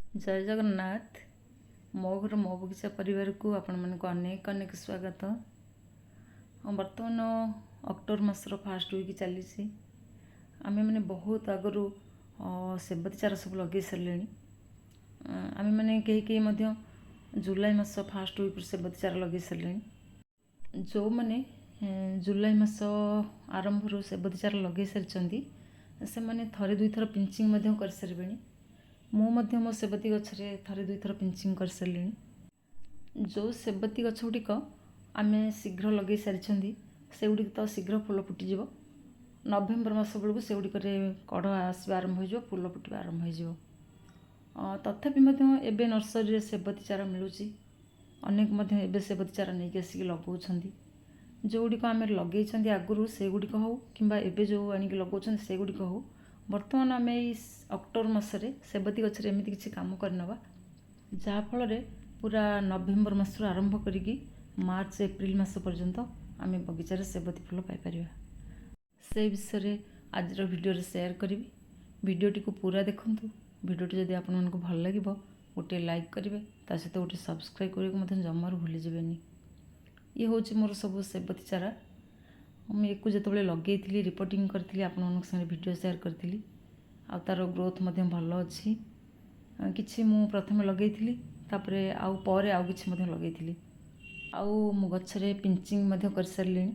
ଜୟ ଜଗନ୍ନାଥ। ମୋ ଘର ମୋ ବଗିଚା ପରିବାରକୁ ଆପଣମାନଙ୍କୁ ଅନେକ ଅନେକ ସ୍ୱାଗତ। ବର୍ତ୍ତମାନ ଅକ୍ଟୋବର ମାସର ଫାଷ୍ଟ ୱିକ୍ ଚାଲିଛି। ଆମେମାନେ ବହୁତ ଆଗରୁ ସେବତୀ ଚାରା ସବୁ ଲଗେଇ ସାରିଲେଣି। ଆମେମାନେ କେହି କେହି ମଧ୍ୟ ଜୁଲାଇ ମାସ ଫାଷ୍ଟ ୱିକ୍ରୁ ସେବତୀ ଚାରା ଲଗେଇ ସାରିଲେଣି। ଯେଉଁମାନେ ଜୁଲାଇ ମାସ ଆରମ୍ଭରୁ ସେବତୀ ଚାରା ଲଗେଇ ସାରିଛନ୍ତି, ସେମାନେ ଥରେ ଦୁଇଥର ପିଞ୍ଚିଂ ମଧ୍ୟ କରିସାରିବେଣି। ମୁଁ ମଧ୍ୟ ମୋ ସେବତୀ ଗଛରେ ଥରେ ଦୁଇଥର ପିଞ୍ଚିଂ କରିସାରିଲିଣି। ଯେଉଁ ସେବତୀ ଗଛ ଗୁଡ଼ିକ ଆମେ ଶୀଘ୍ର ଲଗେଇ ସାରିଛନ୍ତି, ସେଗୁଡ଼ିକ ତ ଶୀଘ୍ର ଫୁଲ ଫୁଟିଯିବ। ନଭେମ୍ବର ମାସ ବେଳକୁ ସେଗୁଡ଼ିକରେ କଢ଼ ଆସିବା ଆରମ୍ଭ ହୋଇଯିବ, ଫୁଲ ଫୁଟିବା ଆରମ୍ଭ ହୋଇଯିବ। ତଥାପି ମଧ୍ୟ ଏବେ ନର୍ସରୀରେ ସେବତୀ ଚାରା ମିଳୁଛି। ଅନେକ ମଧ୍ୟ ଏବେ ସେବତୀ ଚାରା ନେଇକି ଆସିକି ଲଗାଉଛନ୍ତି। ଯେଉଁଗୁଡ଼ିକ ଆମେ ଲଗେଇଛନ୍ତି ଆଗରୁ ସେଗୁଡ଼ିକ ହେଉ କିମ୍ବା ଏବେ ଯେଉଁ ଆଣିକି ଲଗାଉଛନ୍ତି ସେଗୁଡ଼ିକ ହେଉ, ବର୍ତ୍ତମାନ ଆମେ ଏଇ ଅକ୍ଟୋବର ମାସରେ ସେବତୀ ଗଛରେ ଏମିତି କିଛି କାମ କରିନେବା, ଯାହାଫଳରେ ପୁରା ନଭେମ୍ବର ମାସରୁ ଆରମ୍ଭ କରିକି ମାର୍ଚ୍ଚ ଏପ୍ରିଲ ମାସ ପର୍ଯ୍ୟନ୍ତ ଆମେ ବଗିଚାରେ ସେବତୀ ଫୁଲ ପାଇପାରିବା। ସେ ବିଷୟରେ ଆଜିର ଭିଡ଼ିଓରେ ସେୟାର କରିବି। ଭିଡ଼ିଓଟିକୁ ପୁରା ଦେଖନ୍ତୁ। ଭିଡ଼ିଓଟି ଯଦି ଆପଣମାନଙ୍କୁ ଭଲ ଲାଗିବ, ଗୋଟିଏ ଲାଇକ୍ କରିବେ, ତା ସହିତ ଗୋଟିଏ ସବସ୍କ୍ରାଇବ୍ କରିବାକୁ ମଧ୍ୟ ଜମାରୁ ଭୁଲିଯିବେନି। ଇଏ ହେଉଛି ମୋର ସବୁ ସେବତୀ ଚାରା। ମୁଁ ୟାକୁ ଯେତେବେଳେ ଲଗେଇଥିଲି, ରିପୋର୍ଟିଂ କରିଥିଲି, ଆପଣମାନଙ୍କ ସାଙ୍ଗରେ ଭିଡ଼ିଓ ସେୟାର କରିଥିଲି। ଆଉ ତା'ର ଗ୍ରୋଥ୍ ମଧ୍ୟ ଭଲ ଅଛି। କିଛି ମୁଁ ପ୍ରଥମେ ଲଗେଇଥିଲି, ତାପରେ ଆଉ ପରେ ଆଉ କିଛି ମଧ୍ୟ ଲଗେଇଥିଲି। ଆଉ ମୁଁ ଗଛରେ ପିଞ୍ଚିଂ ମଧ୍ୟ କରିସାରିଲିଣି।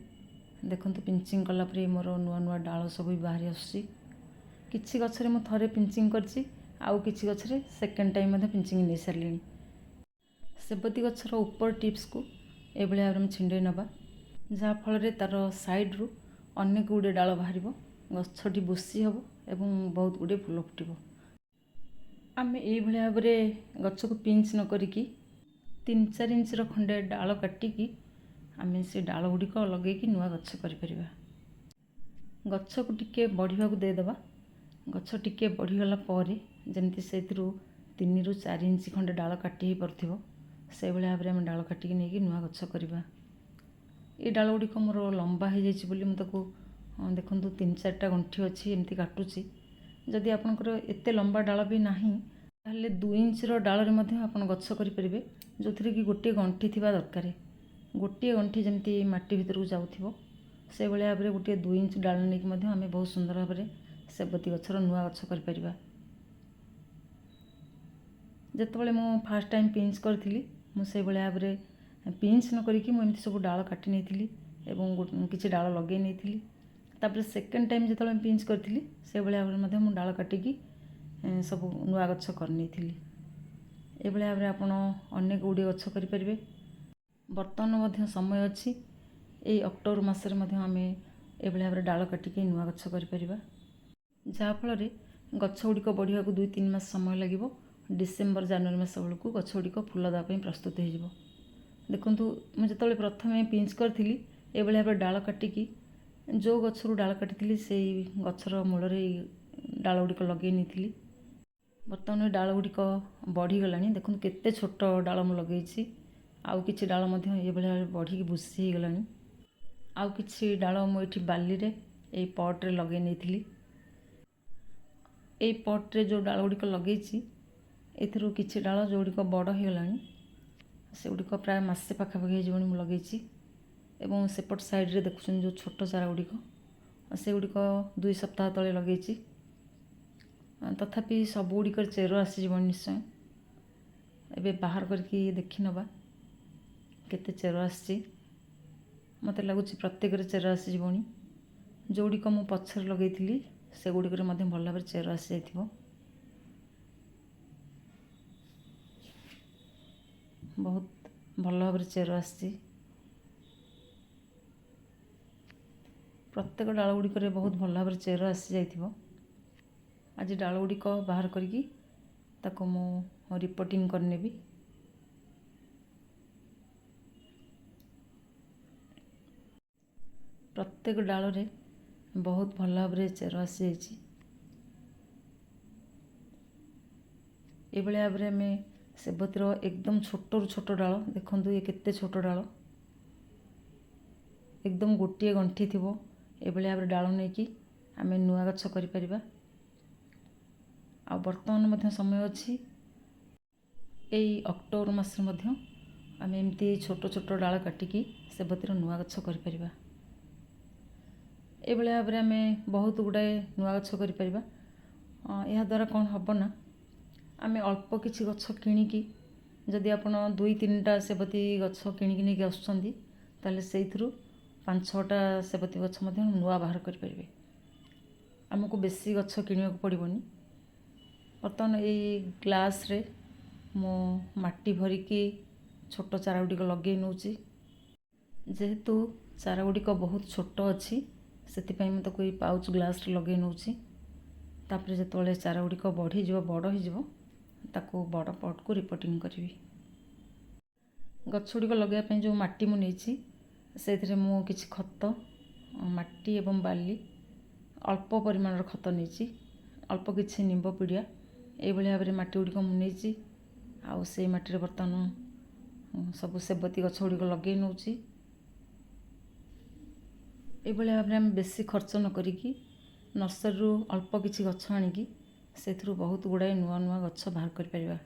ଦେଖନ୍ତୁ, ପିଞ୍ଚିଂ କଲା ପରେ ମୋର ନୂଆ ନୂଆ ଡାଳ ସବୁ ବି ବାହାରି ଆସୁଛି। କିଛି ଗଛରେ ମୁଁ ଥରେ ପିଞ୍ଚିଂ କରିଛି, ଆଉ କିଛି ଗଛରେ ସେକେଣ୍ଡ ଟାଇମ୍ ମଧ୍ୟ ପିଞ୍ଚିଂ ନେଇସାରିଲିଣି। ସେବତୀ ଗଛର ଉପର ଟିପ୍ସକୁ ଏଭଳି ଭାବରେ ଆମେ ଛିଣ୍ଡେଇ ନେବା, ଯାହାଫଳରେ ତା'ର ସାଇଡ଼ରୁ ଅନେକ ଗୁଡ଼ିଏ ଡାଳ ବାହାରିବ, ଗଛଟି ବୁଶି ହେବ ଏବଂ ବହୁତ ଗୁଡ଼ିଏ ଫୁଲ ଫୁଟିବ। ଆମେ ଏଇଭଳି ଭାବରେ ଗଛକୁ ପିଞ୍ଚ ନ କରିକି 3-4 ଇଞ୍ଚର ଖଣ୍ଡେ ଡାଳ କାଟିକି ଆମେ ସେ ଡାଳ ଗୁଡ଼ିକ ଲଗେଇକି ନୂଆ ଗଛ କରିପାରିବା। ଗଛକୁ ଟିକେ ବଢ଼ିବାକୁ ଦେଇଦେବା। ଗଛ ଟିକେ ବଢ଼ିଗଲା ପରେ ଯେମିତି ସେଇଥିରୁ 3ରୁ 4 ଇଞ୍ଚ ଖଣ୍ଡେ ଡାଳ କାଟି ହେଇପାରୁଥିବ, ସେଇଭଳି ଭାବରେ ଆମେ ଡାଳ କାଟିକି ନେଇକି ନୂଆ ଗଛ କରିବା। ଏଇ ଡାଳ ଗୁଡ଼ିକ ମୋର ଲମ୍ବା ହେଇଯାଇଛି ବୋଲି ମୁଁ ତାକୁ, ଦେଖନ୍ତୁ, ତିନି ଚାରିଟା ଗଣ୍ଠି ଅଛି, ଏମିତି କାଟୁଛି। ଯଦି ଆପଣଙ୍କର ଏତେ ଲମ୍ବା ଡାଳ ବି ନାହିଁ, ତାହେଲେ 2 ଇଞ୍ଚର ଡାଳରେ ମଧ୍ୟ ଆପଣ ଗଛ କରିପାରିବେ, ଯେଉଁଥିରେ କି ଗୋଟିଏ ଗଣ୍ଠି ଥିବା ଦରକାର। ଗୋଟିଏ ଗଣ୍ଠି ଯେମିତି ମାଟି ଭିତରକୁ ଯାଉଥିବ, ସେଇଭଳି ଭାବରେ ଗୋଟିଏ 2 ଇଞ୍ଚ ଡାଳ ନେଇକି ମଧ୍ୟ ଆମେ ବହୁତ ସୁନ୍ଦର ଭାବରେ ସେବତୀ ଗଛର ନୂଆ ଗଛ କରିପାରିବା। ଯେତେବେଳେ ମୁଁ ଫାଷ୍ଟ ଟାଇମ୍ ପିଞ୍ଚ କରିଥିଲି, ମୁଁ ସେଇଭଳି ଭାବରେ ପିଞ୍ଚ ନ କରିକି ମୁଁ ଏମିତି ସବୁ ଡାଳ କାଟି ନେଇଥିଲି ଏବଂ କିଛି ଡାଳ ଲଗେଇ ନେଇଥିଲି। ତାପରେ ସେକେଣ୍ଡ ଟାଇମ୍ ଯେତେବେଳେ ମୁଁ ପିଞ୍ଚ କରିଥିଲି, ସେଇଭଳି ଭାବରେ ମଧ୍ୟ ମୁଁ ଡାଳ କାଟିକି ସବୁ ନୂଆ ଗଛ କରିନେଇଥିଲି। ଏଇଭଳି ଭାବରେ ଆପଣ ଅନେକ ଗୁଡ଼ିଏ ଗଛ କରିପାରିବେ। ବର୍ତ୍ତମାନ ମଧ୍ୟ ସମୟ ଅଛି। ଏଇ ଅକ୍ଟୋବର ମାସରେ ମଧ୍ୟ ଆମେ ଏଇଭଳି ଭାବରେ ଡାଳ କାଟିକି ନୂଆ ଗଛ କରିପାରିବା, ଯାହାଫଳରେ ଗଛ ଗୁଡ଼ିକ ବଢ଼ିବାକୁ 2-3 ମାସ ସମୟ ଲାଗିବ। ଡିସେମ୍ବର ଜାନୁଆରୀ ମାସ ବେଳକୁ ଗଛ ଗୁଡ଼ିକ ଫୁଲ ଦେବା ପାଇଁ ପ୍ରସ୍ତୁତ ହେଇଯିବ। ଦେଖନ୍ତୁ, ମୁଁ ଯେତେବେଳେ ପ୍ରଥମେ ପିଞ୍ଚ କରିଥିଲି, ଏଇଭଳି ଭାବରେ ଡାଳ କାଟିକି ଯେଉଁ ଗଛରୁ ଡାଳ କାଟିଥିଲି, ସେଇ ଗଛର ମୂଳରେ ଏଇ ଡାଳ ଗୁଡ଼ିକ ଲଗେଇ ନେଇଥିଲି। ବର୍ତ୍ତମାନ ଏ ଡାଳ ଗୁଡ଼ିକ ବଢ଼ିଗଲାଣି। ଦେଖନ୍ତୁ, କେତେ ଛୋଟ ଡାଳ ମୁଁ ଲଗେଇଛି। ଆଉ କିଛି ଡାଳ ମଧ୍ୟ ଏଇଭଳି ଭାବରେ ବଢ଼ିକି ବୁଶି ହେଇଗଲାଣି। ଆଉ କିଛି ଡାଳ ମୁଁ ଏଇଠି ବାଲିରେ ଏଇ ପଟ୍ରେ ଲଗେଇ ନେଇଥିଲି। ଏଇ ପଟ୍ରେ ଯେଉଁ ଡାଳ ଗୁଡ଼ିକ ଲଗେଇଛି, ଏଥିରୁ କିଛି ଡାଳ ଯେଉଁଗୁଡ଼ିକ ବଡ଼ ହେଇଗଲାଣି, ସେଗୁଡ଼ିକ ପ୍ରାୟ ମାସେ ପାଖାପାଖି ହେଇଯିବଣି ମୁଁ ଲଗେଇଛି। ଏବଂ ସେପଟ ସାଇଡ଼୍ରେ ଦେଖୁଛନ୍ତି ଯେଉଁ ଛୋଟ ଚାରା ଗୁଡ଼ିକ, ସେଗୁଡ଼ିକ 2 ସପ୍ତାହ ତଳେ ଲଗେଇଛି। ତଥାପି ସବୁ ଗୁଡ଼ିକରେ ଚେର ଆସିଯିବଣି ନିଶ୍ଚୟ। ଏବେ ବାହାର କରିକି ଦେଖିନେବା କେତେ ଚେର ଆସିଛି। ମୋତେ ଲାଗୁଛି ପ୍ରତ୍ୟେକରେ ଚେର ଆସିଯିବଣି। ଯେଉଁଗୁଡ଼ିକ ମୁଁ ପଛରେ ଲଗେଇଥିଲି, ସେଗୁଡ଼ିକରେ ମଧ୍ୟ ଭଲ ଭାବରେ ଚେର ଆସିଯାଇଥିବ। ବହୁତ ଭଲ ଭାବରେ ଚେର ଆସିଛି। ପ୍ରତ୍ୟେକ ଡାଳ ଗୁଡ଼ିକରେ ବହୁତ ଭଲ ଭାବରେ ଚେର ଆସିଯାଇଥିବ। ଆଜି ଡାଳ ଗୁଡ଼ିକ ବାହାର କରିକି ତାକୁ ମୁଁ ରିପୋର୍ଟିଂ କରିନେବି। ପ୍ରତ୍ୟେକ ଡାଳରେ ବହୁତ ଭଲ ଭାବରେ ଚେର ଆସିଯାଇଛି। ଏଇଭଳି ଭାବରେ ଆମେ ସେବତୀର ଏକଦମ ଛୋଟରୁ ଛୋଟ ଡାଳ, ଦେଖନ୍ତୁ ଇଏ କେତେ ଛୋଟ ଡାଳ, ଏକଦମ ଗୋଟିଏ ଗଣ୍ଠି ଥିବ, ଏଭଳି ଭାବରେ ଡାଳ ନେଇକି ଆମେ ନୂଆ ଗଛ କରିପାରିବା। ଆଉ ବର୍ତ୍ତମାନ ମଧ୍ୟ ସମୟ ଅଛି। ଏଇ ଅକ୍ଟୋବର ମାସରେ ମଧ୍ୟ ଆମେ ଏମିତି ଛୋଟ ଛୋଟ ଡାଳ କାଟିକି ସେବତୀର ନୂଆ ଗଛ କରିପାରିବା। ଏଇଭଳି ଭାବରେ ଆମେ ବହୁତ ଗୁଡ଼ାଏ ନୂଆ ଗଛ କରିପାରିବା। ଏହାଦ୍ୱାରା କ'ଣ ହେବ ନା, ଆମେ ଅଳ୍ପ କିଛି ଗଛ କିଣିକି, ଯଦି ଆପଣ 2-3ଟା ସେବତୀ ଗଛ କିଣିକି ନେଇକି ଆସୁଛନ୍ତି, ତାହେଲେ ସେଇଥିରୁ 5-6ଟା ସେବତୀ ଗଛ ମଧ୍ୟ ନୂଆ ବାହାର କରିପାରିବେ। ଆମକୁ ବେଶୀ ଗଛ କିଣିବାକୁ ପଡ଼ିବନି। ବର୍ତ୍ତମାନ ଏଇ ଗ୍ଲାସ୍ରେ ମୁଁ ମାଟି ଭରିକି ଛୋଟ ଚାରା ଗୁଡ଼ିକ ଲଗେଇ ନେଉଛି। ଯେହେତୁ ଚାରା ଗୁଡ଼ିକ ବହୁତ ଛୋଟ ଅଛି, ସେଥିପାଇଁ ମୁଁ ତାକୁ ଏଇ ପାଉଚ୍ ଗ୍ଲାସ୍ରେ ଲଗେଇ ନେଉଛି। ତାପରେ ଯେତେବେଳେ ଚାରା ଗୁଡ଼ିକ ବଢ଼ିଯିବ, ବଡ଼ ହେଇଯିବ, ତାକୁ ବଡ଼ ପଟ୍କୁ ରିପୋଟିଂ କରିବି। ଗଛ ଗୁଡ଼ିକ ଲଗାଇବା ପାଇଁ ଯେଉଁ ମାଟି ମୁଁ ନେଇଛି, ସେଇଥିରେ ମୁଁ କିଛି ଖତ, ମାଟି ଏବଂ ବାଲି, ଅଳ୍ପ ପରିମାଣର ଖତ ନେଇଛି, ଅଳ୍ପ କିଛି ନିମ୍ବ ପିଡ଼ିଆ, ଏଇଭଳି ଭାବରେ ମାଟି ଗୁଡ଼ିକ ମୁଁ ନେଇଛି। ଆଉ ସେଇ ମାଟିରେ ବର୍ତ୍ତମାନ ସବୁ ସେବତୀ ଗଛ ଗୁଡ଼ିକ ଲଗେଇ ନେଉଛି। ଏଇଭଳି ଭାବରେ ଆମେ ବେଶୀ ଖର୍ଚ୍ଚ ନ କରିକି ନର୍ସରୀରୁ ଅଳ୍ପ କିଛି ଗଛ ଆଣିକି ସେଥିରୁ ବହୁତ ଗୁଡ଼ାଏ ନୂଆ ନୂଆ ଗଛ ବାହାର କରିପାରିବା।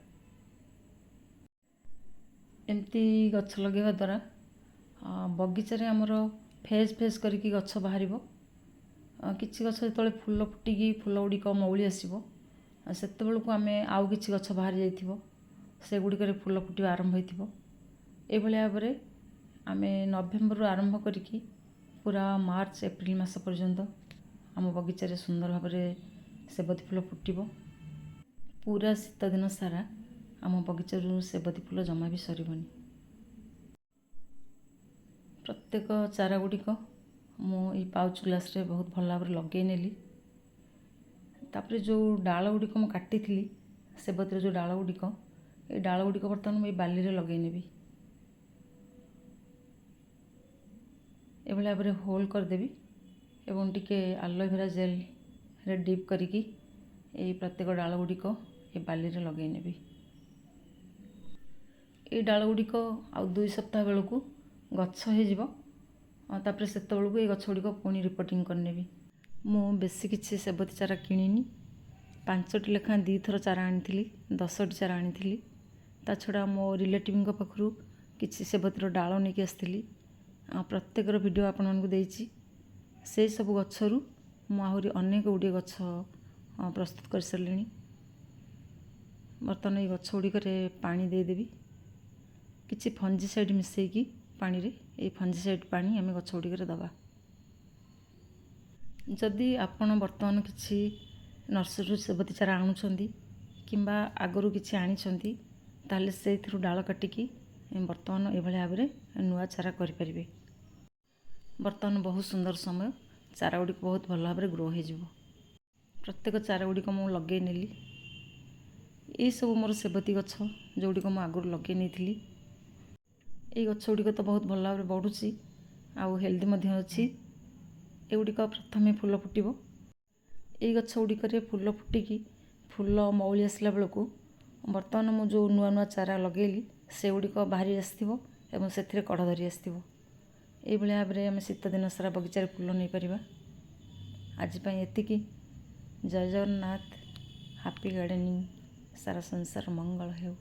ଏମିତି ଗଛ ଲଗାଇବା ଦ୍ୱାରା ବଗିଚାରେ ଆମର ଫେଜ୍ ଫେଜ୍ କରିକି ଗଛ ବାହାରିବ। କିଛି ଗଛ ଯେତେବେଳେ ଫୁଲ ଫୁଟିକି ଫୁଲ ଗୁଡ଼ିକ ମଉଳି ଆସିବ, ସେତେବେଳକୁ ଆମେ ଆଉ କିଛି ଗଛ ବାହାରି ଯାଇଥିବ, ସେଗୁଡ଼ିକରେ ଫୁଲ ଫୁଟିବା ଆରମ୍ଭ ହୋଇଥିବ। ଏଇଭଳି ଭାବରେ ଆମେ ନଭେମ୍ବରରୁ ଆରମ୍ଭ କରିକି ପୁରା ମାର୍ଚ୍ଚ ଏପ୍ରିଲ ମାସ ପର୍ଯ୍ୟନ୍ତ ଆମ ବଗିଚାରେ ସୁନ୍ଦର ଭାବରେ ସେବତୀ ଫୁଲ ଫୁଟିବ। ପୁରା ଶୀତ ଦିନ ସାରା ଆମ ବଗିଚାରୁ ସେବତୀ ଫୁଲ ଜମା ବି ସରିବନି। ପ୍ରତ୍ୟେକ ଚାରା ଗୁଡ଼ିକ ମୁଁ ଏଇ ପାଉଚ୍ ଗ୍ଲାସ୍ରେ ବହୁତ ଭଲ ଭାବରେ ଲଗେଇ ନେଲି। ତାପରେ ଯେଉଁ ଡାଳ ଗୁଡ଼ିକ ମୁଁ କାଟିଥିଲି, ସେବତୀର ଯେଉଁ ଡାଳ ଗୁଡ଼ିକ, ଏଇ ଡାଳ ଗୁଡ଼ିକ ବର୍ତ୍ତମାନ ମୁଁ ଏଇ ବାଲିରେ ଲଗେଇ ନେବି। ଏଭଳି ଭାବରେ ହୋଲ୍ କରିଦେବି ଏବଂ ଟିକେ ଆଲୋଭେରା ଜେଲ୍ରେ ଡିପ୍ କରିକି ଏଇ ପ୍ରତ୍ୟେକ ଡାଳ ଗୁଡ଼ିକ ଏ ବାଲିରେ ଲଗେଇ ନେବି। ଏଇ ଡାଳ ଗୁଡ଼ିକ ଆଉ 2 ସପ୍ତାହ ବେଳକୁ ଗଛ ହେଇଯିବ। ତାପରେ ସେତେବେଳକୁ ଏଇ ଗଛ ଗୁଡ଼ିକ ପୁଣି ରିପୋଟିଂ କରିନେବି। ମୁଁ ବେଶୀ କିଛି ସେବତୀ ଚାରା କିଣିନି। 5ଟି ଲେଖାଏଁ 2ଥର ଚାରା ଆଣିଥିଲି, 10ଟି ଚାରା ଆଣିଥିଲି। ତା ଛଡ଼ା ମୋ ରିଲେଟିଭ୍ଙ୍କ ପାଖରୁ କିଛି ସେବତୀର ଡାଳ ନେଇକି ଆସିଥିଲି। ପ୍ରତ୍ୟେକର ଭିଡ଼ିଓ ଆପଣମାନଙ୍କୁ ଦେଇଛି। ସେସବୁ ଗଛରୁ ମୁଁ ଆହୁରି ଅନେକ ଗୁଡ଼ିଏ ଗଛ ପ୍ରସ୍ତୁତ କରିସାରିଲିଣି। ବର୍ତ୍ତମାନ ଏଇ ଗଛ ଗୁଡ଼ିକରେ ପାଣି ଦେଇଦେବି, କିଛି ଫଞ୍ଜିସାଇଡ଼୍ ମିଶାଇକି ପାଣିରେ। ଏଇ ଫଞ୍ଜିସାଇଡ଼୍ ପାଣି ଆମେ ଗଛ ଗୁଡ଼ିକରେ ଦେବା। ଯଦି ଆପଣ ବର୍ତ୍ତମାନ କିଛି ନର୍ସରୀରୁ ସେବତୀ ଚାରା ଆଣୁଛନ୍ତି କିମ୍ବା ଆଗରୁ କିଛି ଆଣିଛନ୍ତି, ତାହେଲେ ସେଇଥିରୁ ଡାଳ କାଟିକି ବର୍ତ୍ତମାନ ଏଭଳି ଭାବରେ ନୂଆ ଚାରା କରିପାରିବେ। ବର୍ତ୍ତମାନ ବହୁତ ସୁନ୍ଦର ସମୟ, ଚାରା ଗୁଡ଼ିକ ବହୁତ ଭଲ ଭାବରେ ଗ୍ରୋ ହେଇଯିବ। ପ୍ରତ୍ୟେକ ଚାରା ଗୁଡ଼ିକ ମୁଁ ଲଗେଇ ନେଲି। ଏଇସବୁ ମୋର ସେବତୀ ଗଛ, ଯେଉଁଗୁଡ଼ିକ ମୁଁ ଆଗରୁ ଲଗେଇ ନେଇଥିଲି। ଏଇ ଗଛ ଗୁଡ଼ିକ ତ ବହୁତ ଭଲ ଭାବରେ ବଢ଼ୁଛି ଆଉ ହେଲ୍ଦି ମଧ୍ୟ ଅଛି। ଏଗୁଡ଼ିକ ପ୍ରଥମେ ଫୁଲ ଫୁଟିବ। ଏଇ ଗଛ ଗୁଡ଼ିକରେ ଫୁଲ ଫୁଟିକି ଫୁଲ ମଉଳି ଆସିଲା ବେଳକୁ ବର୍ତ୍ତମାନ ମୁଁ ଯେଉଁ ନୂଆ ନୂଆ ଚାରା ଲଗେଇଲି, ସେଗୁଡ଼ିକ ବାହାରି ଆସିଥିବ ଏବଂ ସେଥିରେ କଢ଼ ଧରି ଆସିଥିବ। ଏଇଭଳି ଭାବରେ ଆମେ ଶୀତ ଦିନ ସାରା ବଗିଚାରେ ଫୁଲ ନେଇପାରିବା। ଆଜି ପାଇଁ ଏତିକି। ଜୟ ଜଗନ୍ନାଥ। Happy gardening. ସାରା ସଂସାର ମଙ୍ଗଳ ହେଉ।